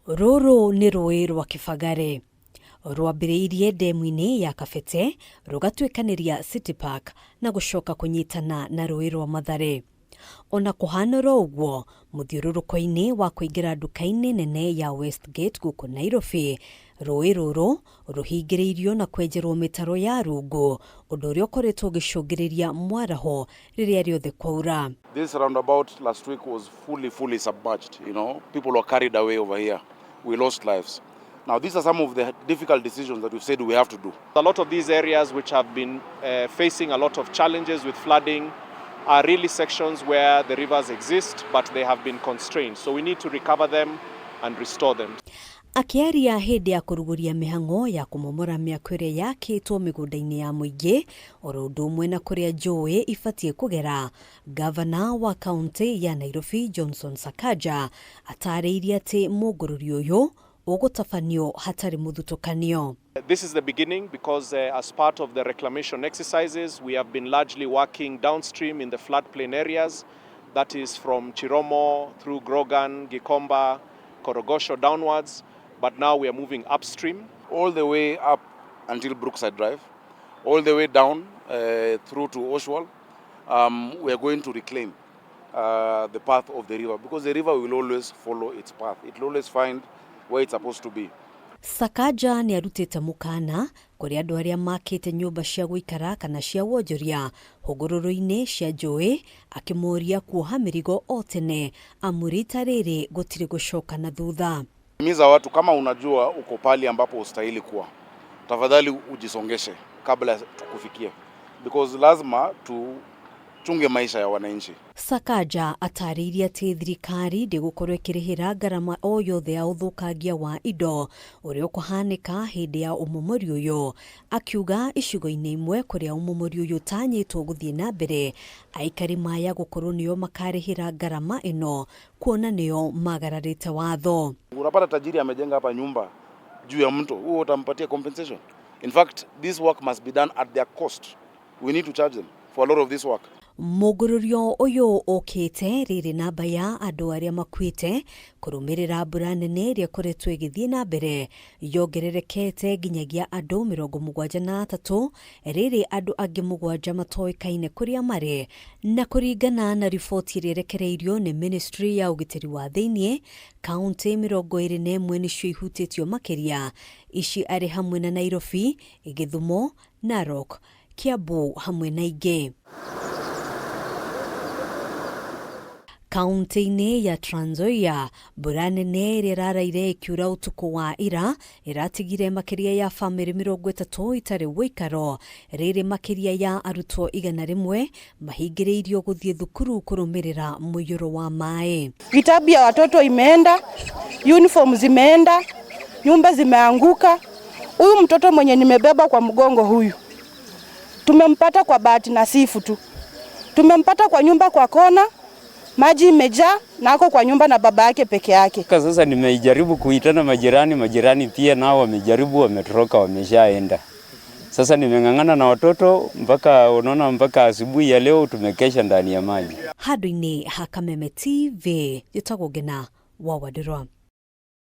Rũrũ nĩ rũĩ rwa Kĩbagare. Rwambĩrĩirie ndemu-inĩ ya Kabete, rũgatuĩkanĩria City Park na gũcoka kũnyitana na rũĩ rwa Mathare. Ona kũhana oro ũguo, mũthiũrũrũko-inĩ wa kũingĩra nduka-inĩ nene ya Westgate gũkũ Nairobi, rũĩ rũrũ rũhingĩrĩirio na kwenjerwo mĩtaro ya rungu, ũndũ ũrĩa ũkoretwo ũgĩcũngĩrĩria mwaraho rĩrĩa rĩothe kwaura. This roundabout last week was fully, fully submerged. People were carried away over here. We lost lives. Now, these are some of the difficult decisions that we've said we have to do. A lot of these areas which have been facing a lot of challenges with flooding are really sections where the rivers exist, but they have been constrained. So we need to recover them and restore them. Akĩaria hĩndĩ ya kũrugũria mĩhang'o ya kũmomora mĩako ĩrĩa yakĩtwo mĩgũnda-inĩ ya mũingĩ oro ũndũ ũmwe na kũrĩa njũĩ ibatiĩ kũgera, Gavana wa kaunti ya Nairobi Johnson Sakaja atarĩirie atĩ mũngũrũri ũyũ ũgũtabanio hatarĩ mũthutũkanio. This is the beginning because as part of the reclamation exercises, we have been largely working downstream in the floodplain areas, that is from Chiromo through Grogan, Gikomba, Korogosho downwards, but now we are moving upstream. All the way up until Brookside Drive, all the way down through to Oshwal, we are going to reclaim the path of the river, because the river will always follow its path. It will always find where it's supposed to be. Sakaja nĩ arutĩte mũkana kũrĩ andũ arĩa makĩte nyũmba cia gũikara kana cia wonjoria hũgũrũrũ-inĩ cia njũĩ, akĩmoria kuoha mĩrigo o tene amu rita rĩrĩ gũtirĩ gũcoka na thutha. Himiza watu, kama unajua uko pali ambapo ustahili kuwa, tafadhali ujisongeshe kabla tukufikie, because lazima tuchunge maisha ya wananchi. Sakaja atarĩirie atĩ thirikari ndĩgũkorwo ĩkĩrĩhĩra ngarama o yothe ya ũthũkangia wa indo ũrĩa ũkũhanĩka hĩndĩ ya ũmomori ũyũ, akiuga icigo-inĩ imwe kũrĩa ũmomori ũyũ ũtanyĩtwo gũthiĩ na mbere, aikari maya gũkorwo nĩo makarĩhĩra ngarama ĩno kuona nĩo magararĩte watho. Unapata tajiri amejenga hapa nyumba juu ya mto, huo utampatia compensation? In fact, this work must be done at their cost. We need to charge them for a lot of this work. Mũgũrũrio ũyũ ũkĩte rĩrĩ namba ya andũ arĩa makuĩte kũrũmĩrĩra mbura nene ĩrĩa ĩkoretwo ĩgĩthiĩ na mbere yongererekete nginyagia andũ mĩrongo mũgwanja na atatũ, rĩrĩ andũ angĩ mũgwanja matoĩkaine kũrĩa marĩ, na kũringana na riboti ĩrĩa ĩrekereirio nĩ Ministry ya ũgitĩri wa thĩiniĩ, kaunti mĩrongo ĩrĩ na ĩmwe nĩcio ihutĩtio makĩria, ici arĩ hamwe na Nairobi, Gĩthumo, Narok, Kiambu hamwe na ingĩ. Kaunti-inĩ ya Trans Nzoia, mbura nene ĩrĩa ĩraraire ĩkiura ũtukũ wa ira ĩratigire makĩria ya bamĩrĩ mĩrongo ĩtatũ itarĩ ũikaro, rĩrĩ makĩria ya arutwo igana rĩmwe mahingĩrĩirio gũthiĩ thukuru kũrũmĩrĩra mũiyũro wa maĩ. Vitabu ya watoto imeenda, uniform zimeenda, nyumba zimeanguka. Huyu mtoto mwenye nimebeba kwa mgongo huyu tumempata kwa bahati nasifu tu. Tumempata kwa nyumba kwa kona, maji imejaa na ako kwa nyumba na baba yake peke yake. Kwa sasa nimejaribu kuitana majirani, majirani pia nao wamejaribu, wametoroka, wameshaenda. Sasa nimeng'ang'ana na watoto mpaka unaona mpaka asubuhi ya leo tumekesha ndani ya maji. Handũ-inĩ ha Kameme TV, njĩtagwo Ngena wa Wandirwa.